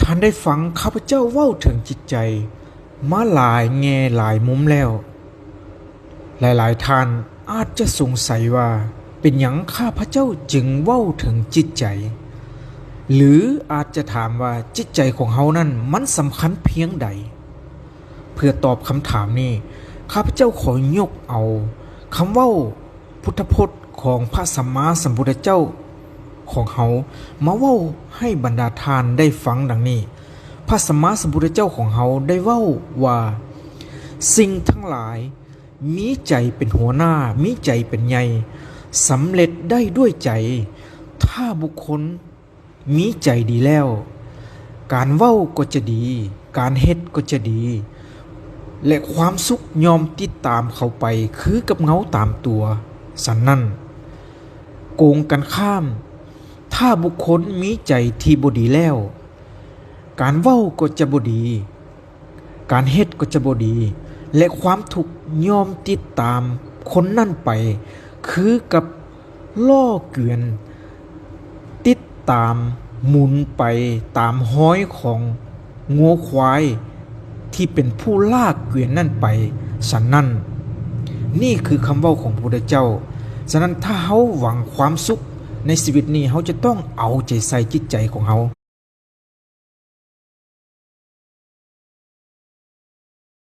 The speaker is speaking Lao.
ທ່ານໄດ້ຟັງຂ້າພະເຈົ້າເວົ້າເຖິງຈິດໃຈມາຫຼາຍແງ່ຫຼາຍມຸມແລ້ວ. ຫຼາຍໆທ່ານອາດຈະສົງໄສວ່າ ເປັນຫຍັງຂ້າພະເຈົ້າຈຶ່ງເວົ້າເຖິງຈິດໃຈ? ຫຼື ອາດຈະຖາມວ່າ ຈິດໃຈຂອງເຮົານັ້ນມັນສຳຄັນພຽງໃດ? ເພື່ອຕອບຄຳຖາມນີ້ ຂ້າພະເຈົ້າຂໍຍົກເອົາຄຳເວົ້າ ພຸດທະພົດຂອງພະສຳມາສຳພຸດທະເຈົ້າຂອງເຮົາມາເວົ້າໃຫ້ບັນດາທ່ານໄດ້ຟັງດັ່ງນີ້. ພະສຳມາສຳພຸດທະເຈົ້າຂອງເຮົາໄດ້ເວົ້າວ່າ ສິ່ງທັງຫຼາຍມີໃຈເປັນຫົວໜ້າ, ມີໃຈເປັນໃຫຍ່, ສຳເລັດໄດ້ດ້ວຍໃຈ. ຖ້າບຸກຄົນ ມີໃຈດີແລ້ວ, ການເວົ້າກໍຈະດີ, ການເຮັດກໍຈະດີ ແລະ ຄວາມສຸກຍ່ອມຕິດຕາມເຂົາໄປຄືກັບເງົາຕາມຕົວ. ສະນັ້ນ, ກົງກັນຂ້າມ, ຖ້າບຸກຄົນມີໃຈທີ່ບໍ່ດີແລ້ວ, ການເວົ້າກໍຈະບໍ່ດີ, ການເຮັດກໍຈະບໍ່ດີ ແລະ ຄວາມທຸກຍ່ອມຕິດຕາມຄົນນັ້ນໄປ ຄືກັບລໍ້ເກວຽນຕິດຕາມໝູນໄປຕາມຮອຍຂອງງົວຄວາຍທີ່ເປັນຜູ້ລາກເກວຽນນັ້ນໄປ. ສະນັ້ນ, ນີ້ຄືຄຳເວົ້າຂອງພະພຸດທະເຈົ້າ. ສະນັ້ນ, ຖ້າເຮົາຫວັງຄວາມສຸກໃນຊີວິດນີ້, ເຮົາຈະຕ້ອງເອົາໃຈໃສ່ຈິດໃຈຂອງເຮົາ.